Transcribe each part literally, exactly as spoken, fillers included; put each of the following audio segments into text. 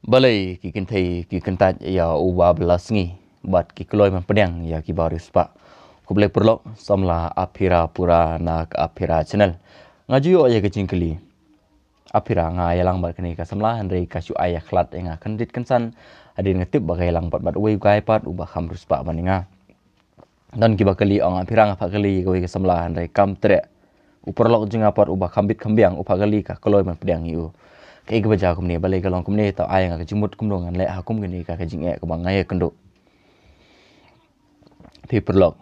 Balei ki kynthei ki kyntait ïa u ba bylla sngi bad ki kloi ban pdiang ïa ki ba riewspah? Khublei paralok, samla Aphira Pura na ka Aphira Channel. Nga ju ïoh ïa ka jingkylli. Aphira, nga ïalang bad kane ka samla, hynrei ka shu ai ïa khlad ïa nga kyndit kynsan. Hadien nga tip ba ka ïalang bad, bad uwei u guy pat u ba kham riewspah ban ïa nga. Don kiba kylli, ong, Aphira, nga phah kylli kawei ka samla, hynrei kam treh. U paralok jong nga pat u ba kham bit kham biang u phah kylli ka kloi ban pdiang ïa u. Kaei kaba jia kumne, balei ka long kumne? To ai nga ka jingmut kumno ngan leh ha kum kane ka, ka jingeh kaba nga ïakynduh. Phi paralok,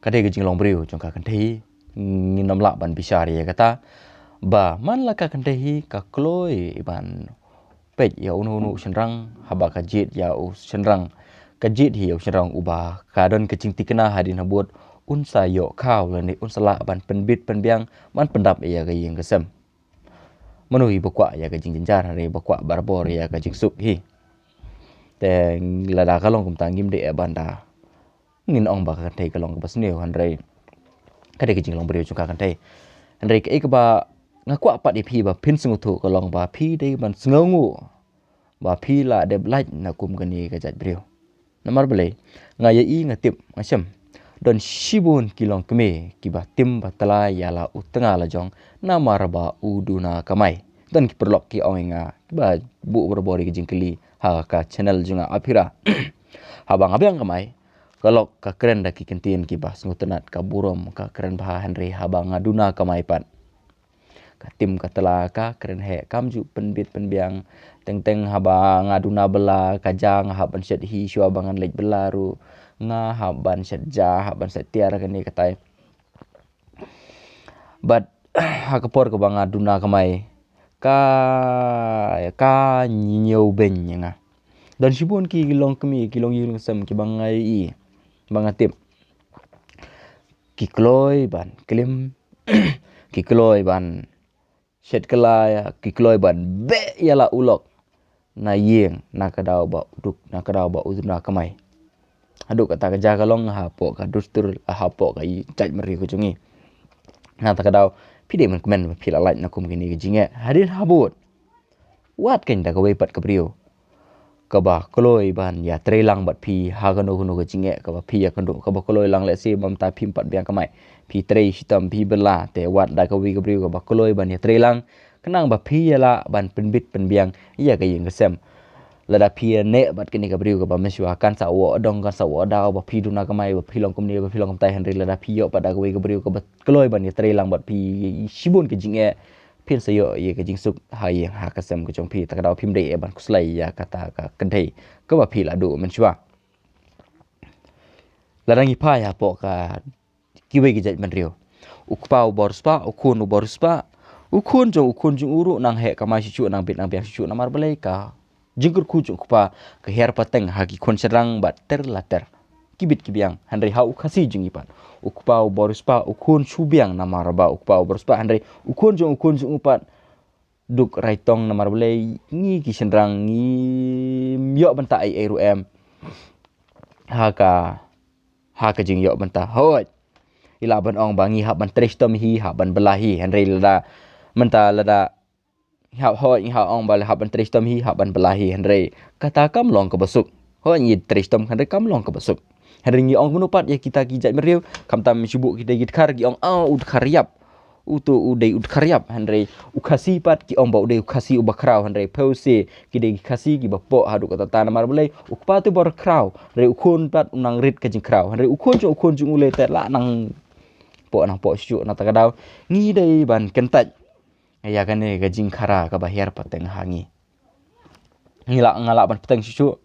ka dei ka jinglong briew jong ka kynthei, ngin ym lah ban bishar ïa kata. Ba man la ka kynthei hi ka kloi ban peit ïa uno uno u shynrang, haba ka jied ïa u shynrang, ka jied hi ïa u shynrang uba ka don ka jingthikna hadien habud un sa ïoh khaw lane un sa lah ban pynbit pynbiang, ban pyndap ïa ka ïing ka sem. Mano hi ba kwah ïa ka jingjynjar, hynrei ba kwah barabor ïa ka jingsuk hi. Te lada ka long kumta, ngim dei eh ban da ngin ong ba ka kynthei ka long kaba sniew, hynrei ka dei ka jinglong briew jong ka kynthei. Hynrei kaei kaba nga kwah pat ïa phi ba phin sngewthuh ka long ba phi dei ban sngewnguh ba phi la dep lait na kum kane ka jait briew. Namar balei? Nga ïohi, nga tip, nga shem, don shibun ki longkmie kiba tim ba tla ïa la u tnga la jong namar ba u duna kamai. Don ki paralok ki ong ïa nga, kiba buh barabor ïa ka jingkylli ha ka channel jong nga, Aphira. Haba nga biang kamai, ka lok ka kren da ki kyntien kiba sngewtynnat, ka burom, ka kren bha, hynrei haba nga duna kamai pat, ka tim ka tla, ka kren heh, kam ju pynbit pynbiang. Teng teng haba nga duna bylla, ka ja nga hap ban shet hi, shuwa ba ngan leit bylla ruh nga hap ban shet ja, hap ban shet tiar, kane katai. Bad ha ka por kaba nga duna kamai, ka, ka ñiew beiñ ïa nga. Don shibun ki longkmie, ki longïing longsem kiba nga ïohi, ba nga tip, ki kloi ban klim, ki kloi ban shet kylla, ki kloi ban beh ïa la u lok na ïing, na ka daw ba u duk, na ka daw ba u duna kamai. Haduh katta ka ja ka long hapoh ka dustur, hapoh ka i jait mari ka jong ngi. Na kata ka daw, phi dei ban kmen ba phi la lait na kum kine ki jingeh. Hadien habud, wat kein da kawei pat ka briew kaba kloi ban ïatreilang bad phi ha kano kano ka jingeh kaba phi ïakynduh, kaba kloi lang, lehse mynta phim pat biang kamai, phi trei shitom, phi bylla, te wat da kawei ka briew kaba kloi ban ïatreilang, khnang ba phi ïa lah ban pynbit pynbiang ïa ka ïing ka sem. Lada phi ïa neh bad kane ka briew kaba mynshuwa kan sa wad dong, kan sa wad daw ba phi duna kamai, ba phi long kumne, ba phi long kumtai, hynrei lada phi ïoh pat da kawei ka briew kaba kloi ban ïatreilang bad phi shibun ka jingeh, phin sa ïoh ïa ka jingsuk ha ïing ha ka sem ka jong phi. Ta ka daw phim dei eh ban khuslai ïa kata ka kynthei kaba phi la duh mynshuwa. Lada ngi phai hapoh ka kiwei ki jait bynriew, u kpa u ba riewspah, u khun u ba riewspah, u khun jong u khun jong u ruh nang heh kamai shuh shuh, nang bit nang biang shuh shuh, namar balei? Ka jingkyrkhu jong u kpa ka hiar pateng ha ki khun shynrang bad ter la ter, ki bit ki biang. Hynrei ha u Khasi jong ngi pat, u kpa u ba riewspah, u khun shu biang namar ba u kpa u ba riewspah, hynrei u khun jong u khun jong u pat duk raitong, namar balei? Ngi ki shynrang ngim ïoh bynta ei ei ruh em ha ka, ha ka jingïoh bynta. Hooid, i lah ban ong ba ngi hap ban trei shitom hi, hap ban bylla hi, hynrei lada, mynta lada hap, hooid, ngi hap ong ba hap ban trei shitom hi, hap ban bylla hi, hynrei kata kam long kaba suk. Hooid, ngi trei shitom, hynrei kam long kaba suk. Hynrei ngi ong kumno pat ïa kita ki jait bynriew? Khamtam shu buh kita ki dkhar, ki ong, ah, u dkhar ïap, uto u dei u dkhar ïap. Hynrei u Khasi pat ki ong ba u dei u Khasi u ba khraw, hynrei phew se ki dei ki Khasi kiba poh haduh katta ta. Namar balei? U kpa te u ba khraw, hynrei u khun pat u nang rit ka jingkhraw, hynrei u khun jong u khun jong u lei te lah nang poh nang poh shuh shuh. Na kata ka daw ngi dei ban kyntait ïa kane ka jingkhara kaba hiar pateng ha ngi. Ngi lah, nga lah ban pateng shuh shuh.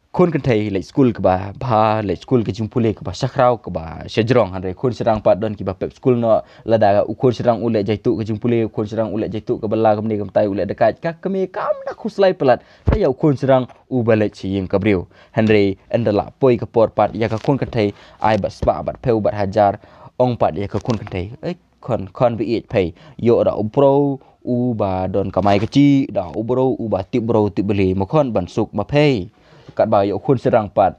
Khun kynthei leit skul kaba bha, leit skul ka jingpule kaba shakhraw, kaba shajrong, hynrei khun shynrang pat don kiba pep skul noh. Lada u khun shynrang u leh jaituh ka jingpule, u khun shynrang u leh jaituh ka bylla, kumne kumtai, u leh dakaid, ka kmie kam da khuslai palat ïa u khun shynrang uba leit sha ïing ka briew. Hynrei ynda lah poi ka por pat ïa ka khun kynthei, ai bad spah bad phew bad hajar, ong pat ïa ka khun kynthei, eh, khun, khun ba ïeit, phei ïoh da u bro uba don kamai kajih, da u bro uba tip bro tip bli, ma khun ban suk ma phei. Katba ïa u khun shynrang pat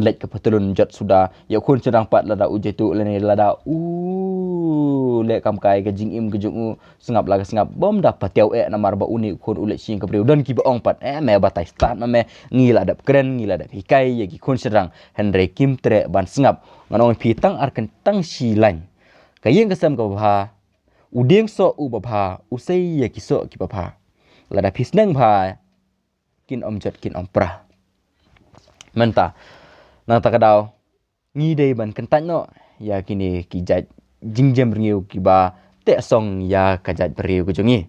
leit ka patlun jot suda, ïa khun shynrang pat lada u jaituh lane lada u leh kam kai ka jingim ka jong u sngap la ka sngap bym da patew eh namar ba une u khun u leit shim ka briew. Don kiba ong pat, eh, me batai stad ma me, ngi la dep kren, ngi la dep hikai ïa ki khun shynrang, hynrei kim treh ban sngap. Ngan ong phi tang ar kyntang shi lain. Ka ïing ka sem kaba bha, u dieng soh uba bha, u sei ïa ki soh kiba bha. Lada phi sneng bha, kin ym jot kin ym pra. Mynta, nangta ka daw, ngi dei ban kyntait noh ïa kine ki jait jingjemrngiew kiba teh song ïa ka jaitbynriew ka jong ngi.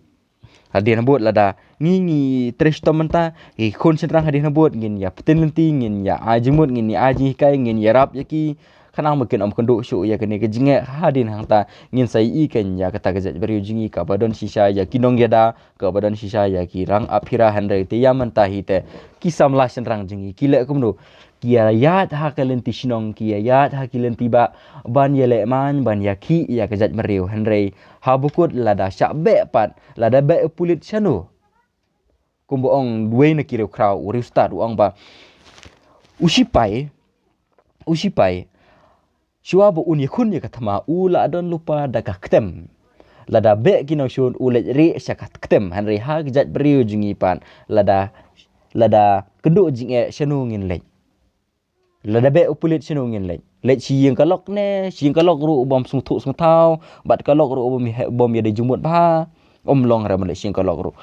Hadien habud lada ngi, ngi trei shitom mynta, ki khun shynrang hadien habud ngin ïa pynlynti, ngin ïa ai jingmut, ngin ïa ai jinghikai, ngin ïarap ïa ki, khnang ba kin ym kynduh shuh ïa kane ka jingeh. Hadien hangta ngin sa ïohi kein ïa kata ka jaitbynriew jong ngi kaba don shisha ïa ki nongïada, kaba don shisha ïa ki rang aphira. Hynrei te ïa mynta hi te ki samla shynrang jong ngi ki leh kumno? Ki ïa ïaid ha ka lynti shnong, ki ïa ïaid ha ki lynti bah ban ïaleh man, ban ïakhih ïa ka jaitbynriew. Hynrei haba kut lada shah beh pat, lada beh u pulit shano? Kumba ong uwei na ki riewkhraw, u riewstad, u ong ba u shipai, u shipai, shuwa ba un ïakhun ïa ka thma, u la don lypa da ka ktem. Lada beh ki nongshun u leit rieh sha ka ktem. Hynrei ha ka jaitbynriew jong ngi pat, lada, lada kynduh jingeh shano ngin leit? Lada beh u pulit shano ngin leit? Leit sha ïing ka lok ne, sha ïing ka lok ruh bym sngewthuh sngewthaw, bad ka lok ruh bym ïa, bym ïadei jingmut bha. Ym long re ban leit sha ïing ka lok ruh.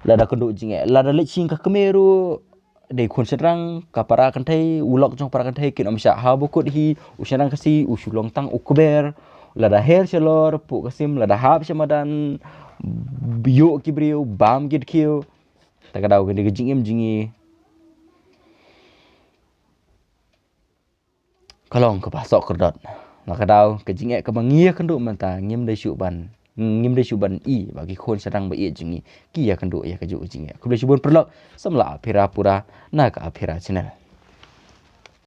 Lada kynduh jingeh, lada leit sha ïing ka kmie ruh, dei khun shynrang ka para kynthei, u lok jong para kynthei kin ym shah. Haba kut hi u shynrang Khasi u shu long tang u kber. Lada her shalor phuh ka sim, lada hap sha madan ïoh ki briew bam ki dkhiew. Ta ka daw kane ka jingim jong ngi ka long kaba soh kordot. Na ka daw ka jingeh kaba ngi ïakynduh mynta ngim dei shuh ban, ngim dei shuh ban i ba ki khun shynrang ba ïeit jong ngi ki ïakynduh ïa kajuh ka jingeh. Khublei shibun paralok, samla Aphira Pura na ka Aphira Channel.